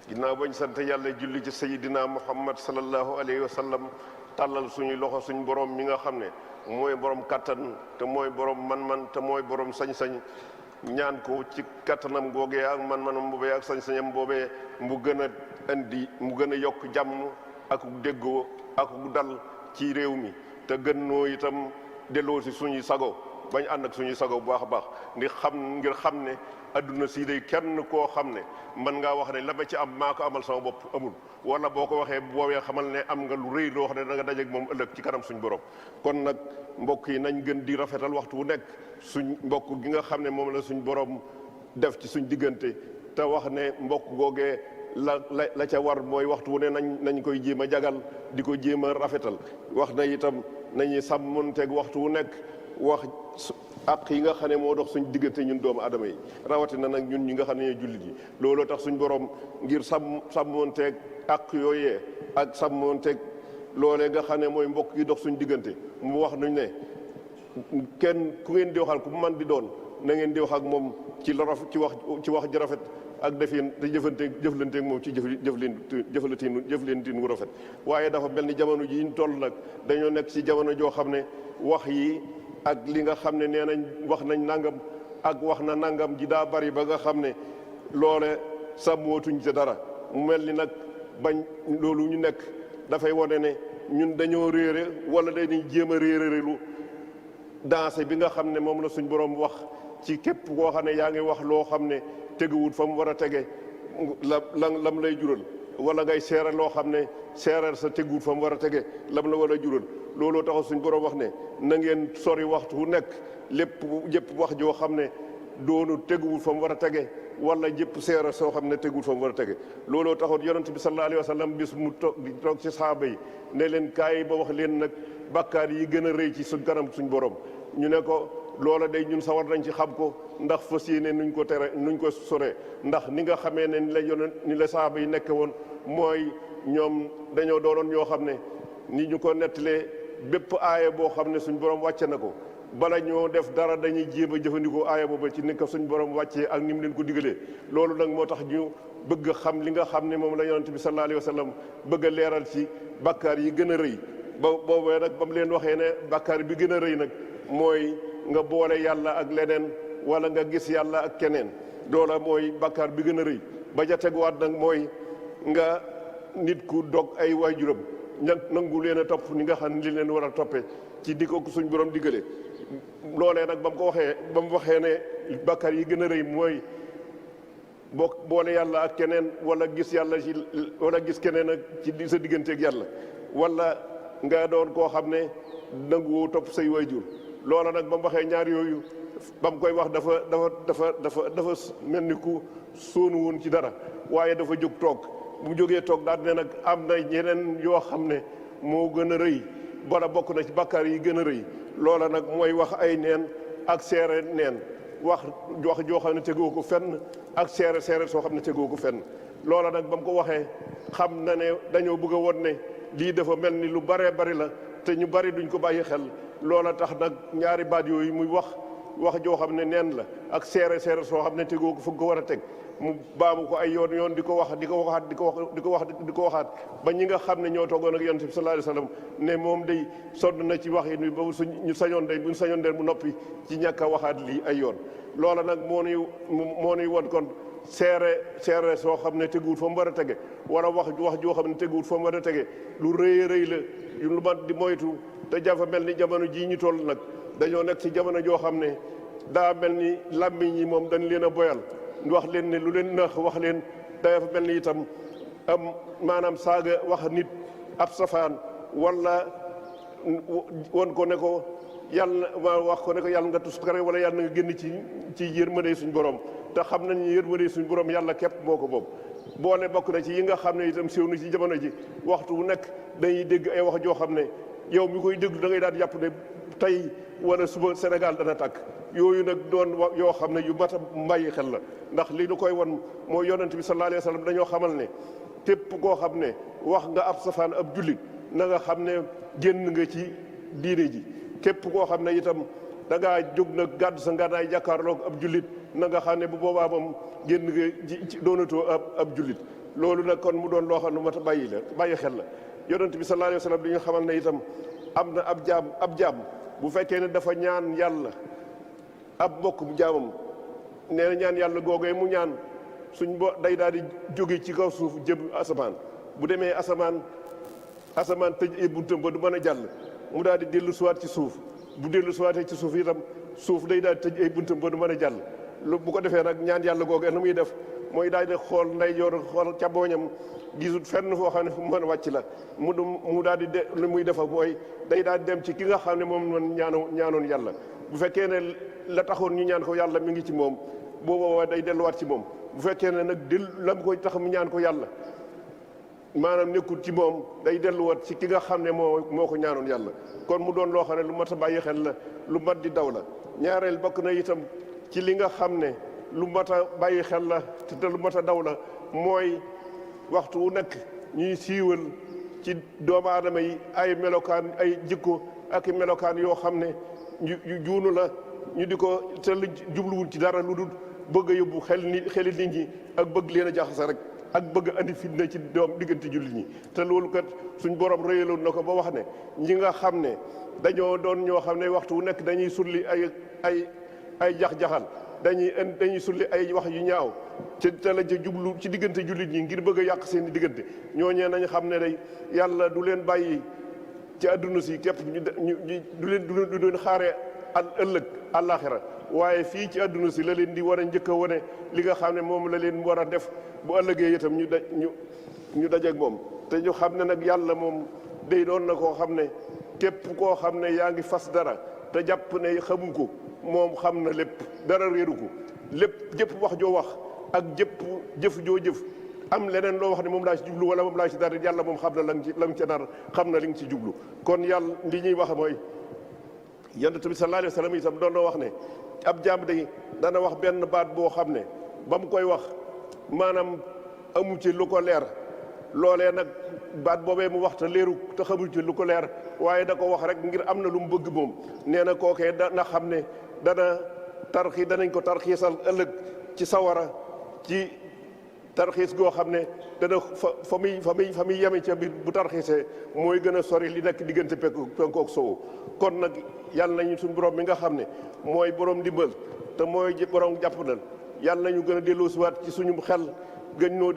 ginnaaw bañ sant yàlla julli ci sayidina muhammad sallallahu alayhi wa sallam tàllal suñuy loxo suñ borom mi nga xam ne mooy borom kattan te mooy borom man-man te mooy borom sañ-sañ ñaan ko ci kattanam googee ak man-manam boobee ak sañ-sañam boobee mu gën a indi mu gën a yokk jàmm ak déggoo ak dal ci réew mi te gën noo itam delloo si suñuy sago bañ ànd ak suñuy sago bu baax a baax ngir xam ne adduna sii day kenn koo xam ne mën ngaa wax ne la ma ci am maa ko amal sama bopp amul wala boo ko waxee boobee xamal ne am nga lu rëy loo xam ne da nga dajeeg moom ëllëg ci kanam suñ borom. kon nag mbokk yi nañ gën di rafetal waxtu wu nekk suñ mbokk gi nga xam ne moom la suñ borom def ci suñ diggante te wax ne mbokk googee la ca war mooy waxtu wu ne nañ koy jéem a jagal di ko jéem a rafetal wax na itam nañuy sàmmonteeg waxtu wu nekk wax ak yi nga xam ne moo dox suñ diggante ñun doomu aadama yi rawatina nag ñun ñi nga xam ne ñooy jullit yi looloo tax suñ borom ngir sàmmonteeg ak yooyee ak sàmmonteeg loolee nga xam ne mooy mbokk yi dox suñ diggante mu wax nuñ ne kenn ku ngeen di waxal ku man di doon na ngeen di wax ak moom ci la rafet ci wax ji rafet ak defin te jëflanteeg moom ci jëflantiin wu rafet. waaye dafa mel ni jamono ji ñu toll nag dañoo nekk ci jamono joo xam ne wax yi ak li nga xam ne nee nañ wax nañ nangam ak wax na nangam ji daa bari ba nga xam ne loole sàmmootuñ ca dara mu mel ni nag bañ loolu ñu nekk dafay wane ne ñun dañoo réere wala dañuy jéem a réerelu dansé bi nga xam ne moom la suñ borom wax ci képp koo xam ne yaa ngi wax loo xam ne teguwut fa mu war a tege lam lay jural wala ngay seere loo xam ne seereer sa teguwut fa mu war a tege lam la war a jural looloo taxaw suñ borom wax ne na ngeen sori waxtu wu nekk jëpp wax joo xam ne doonu teguwut fa mu war a tege wala jëpp seereer soo xam ne teguwut fa mu war a tege looloo taxaw yonent bi sallallahu alayhi wa sallam bis mu toog ci saaba yi ne leen kaay ba wax leen nag bàkkaar yi gën a rëy ci suñ kanam suñ borom ñu ne ko loola day ñun sawar nañ ci xam ko ndax fas yéene nuñ ko sore ndax ni nga xamee ne ni la saaba yi nekk woon mooy ñoom dañoo doonoon ñoo xam ne ni ñu ko nettalee bépp aaya boo xam ne suñ borom wàcce na ko bala ñoo def dara dañuy jéem a jëfandikoo aaya booba ci ni ko suñ borom wàccee ak ni mu leen ko digalee loolu nag moo tax ñu bëgg xam li nga xam ne moom la yonent bi sallallahu alayhi wa sallam bëgg a leeral ci bàkkaar yi gën a rëy boobee nag ba mu leen waxee ne bàkkaar bi gën a rëy nag mooy nga boole yàlla ak leneen wala nga gis yàlla ak keneen loola mooy bàkkaar bi gën a rëy ba ja teguwaat nag mooy nga nit ku dog ay waajuram nangu leen a topp ni nga xam ne li leen war a toppee ci di ko suñ borom digale loolee nag ba mu waxee ne bàkkaar yi gën a rëy mooy boole yàlla ak keneen wala gis yàlla ci wala gis keneen ak ci sa digganteeg yàlla wala nga doon koo xam ne nangu topp say waajur loola nag ba mu waxee ñaar yooyu ba mu koy wax dafa mel ni ku sóonu woon ci dara waaye dafa jóg toog bu mu jógee toog daal ne nag am na ñeneen yoo xam ne moo gën a rëy bala bokk na ci bàkkaar yi gën a rëy loola nag mooy wax ay neen ak seere neen wax joo xam ne tegoo ko fenn ak seere soo xam ne tegoo ko fenn loola nag ba mu ko waxee xam na ne dañoo bëgg a won ne lii dafa mel ni lu baree bari la te ñu bari duñ ko bàyyi xel loola tax nag ñaari baat yooyu muy wax joo xam ne neen la ak seere soo xam ne tegoo ko fu ko war a teg mu baamu ko ay yoon di ko waxaat ba ñi nga xam ne ñoo toogoon ak yonent bi sallallahu alayhi wasallam ne moom day sonn na ci wax yi ni ba ñu sañoon day buñ sañoon day mu noppi ci ñàkk a waxaat lii ay yoon loola nag moo nuy won kon seere soo xam ne teguwut fa mu war a tege wala wax joo xam ne teguwut fa mu war a tege lu rëy rëy la lu mat di moytu te jafa mel ni jamono jii ñu toll nag dañoo nekk ci jamono joo xam ne daa mel ni làmmiñ yi moom dañ leen a boyal wax leen ne lu leen nax wax leen dafa mel ni itam am maanaam saaga wax nit ab safaan wala won ko ne ko yàlla wax ko ne ko yàlla nga tuskare wala yàlla nga génn ci yërmande suñ borom te xam nañ yërmande suñ borom yàlla képp moo ko moom boole bokk na ci yi nga xam ne itam siiw na ci jamono ji waxtu wu nekk dañuy dégg ay wax joo xam ne yow mi koy déglu da ngay daal jàpp ne tey wala suba Sénégal dana tàkk yooyu nag doon yoo xam ne yu mat a bàyyi xel la ndax li ñu koy won mooy yonent bi sallallahu alayhi wa sallam dañoo xamal ne képp koo xam ne wax nga ab safaan ab jullit na nga xam ne génn nga ci diine ji képp koo xam ne itam da ngaa jóg nag gàddu sa ngànnaay jàkkaarloog ab jullit na nga xam ne bu boobaa moom génn nga ci doonatoo ab jullit. loolu nag kon mu doon loo xam ne mat a bàyyi xel la yonent bi sallallahu alayhi wa sallam di ñu xamal ne itam am na ab jaam bu fekkee ne dafa ñaan yàlla ab mbokk bu jaamam nee na ñaan yàlla googee mu ñaan suñ day daal di jóge ci kaw suuf jëm asamaan bu demee asamaan tëj ay buntam ba du mën a jàll mu daal di dellu suwaat ci suuf bu dellu suwaatee ci suuf itam suuf day daal di tëj ay buntam ba du mën a jàll bu ko defee nag ñaan yàlla googee nu muy def mooy daal di xool ndeyjoor xool càmmooñam gisut fenn foo xam ne fu mu mën a wàcc la mu daal di lu muy defa mooy day daal di dem ci ki nga xam ne moom man ñaanoon yàlla bu fekkee ne la taxoon ñu ñaan ko yàlla mi ngi ci moom booboo day delluwaat ci moom bu fekkee ne nag lam koy tax mu ñaan ko yàlla maanaam nekkul ci moom day delluwaat ci ki nga xam ne moo ko ñaanoon yàlla kon mu doon loo xam ne lu mat a bàyyi xel la lu mat di daw la ñaareel bokk na itam ci li nga xam ne lu mat a bàyyi xel la te lu mat a daw la mooy waxtu wu nekk ñuy siiwal ci doomu aadama yi ay melokaan ay jikko ak melokaan yoo xam ne yu juunu la ñu di ko te lu jubluwul ci dara lu dul bëgg a yóbbu xeli nit ñi ak bëgg leen a jaxase rek ak bëgg andi fitna ci diggante jullit ñi te loolu kat suñ borom rëyaloon na ko ba wax ne ñi nga xam ne dañoo doon ñoo xam ne waxtu wu nekk dañuy sulli ay jax-jaxal dañuy sulli ay wax yu ñaaw te la ca jublu ci diggante jullit ñi ngir bëgg a yàq seen diggante ñooñee nañ xam ne day yàlla du leen bàyyi ci àdduna si képp du leen xaaree ëllëg àllaaxira waaye fii ci àdduna si la leen di war a njëkk a wane li nga xam ne moom la leen war a def bu ëllëgee itam ñu dajeeg moom te ñu xam ne nag yàlla moom day doon na koo xam ne képp koo xam ne yaa ngi fas dara te jàpp ne xamu ko moom xam na lépp dara réeru ko lépp jëpp wax joo wax ak jëf joo jëf am leneen loo wax ne moom laa ci jublu wala moom laa ci dara yàlla moom xam na la nga ca nar xam na li nga ci jublu kon yàlla li ñuy wax mooy yonent bi sallallahu alayhi wa sallam itam doon na wax ne ab jaam day dana wax benn baat boo xam ne ba mu koy wax maanaam amu ci lu ko leer loolee nag baat boobee mu wax te leeru te xamul ci lu ko leer waaye da ko wax rek ngir am na lu mu bëgg moom nee na kookee dana xam ne danañ ko tarxiisal ëllëg ci sawara ci tarxiis goo xam ne dana fa muy yeme ca biir bu tarxiisee mooy gën a sori li nekk diggante penku ak sowu kon nag yàlla nañu suñu borom mi nga xam ne mooy borom ndimbal te mooy borom jàppandal yàlla nañu gën a delloosiwaat ci suñu xel gën ñoo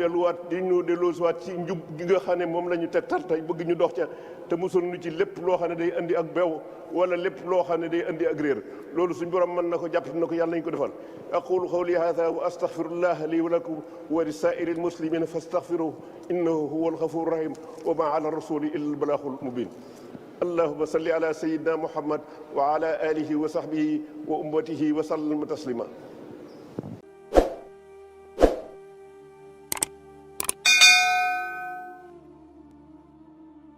delloosiwaat ci njub gi nga xam ne moom la ñu tegtal tey bëgg ñu dox ca te musul nu ci lépp loo xam ne day andi ak bew wala lépp loo xam ne day andi ak réer loolu suñu borom mën na ko jàpp na ko yàlla nañu ko defal aqulu qawli hadha wa astaghfirullah li wa lakum wa li sa'iri almuslimina fastaghfiruhu innahu huwa alghafuru rahim wa ma ala rasuli illa albalaghul mubin allahumma salli ala sayyidina muhammad wa ala alihi wa sahbihi wa ummatihi wa sallim taslima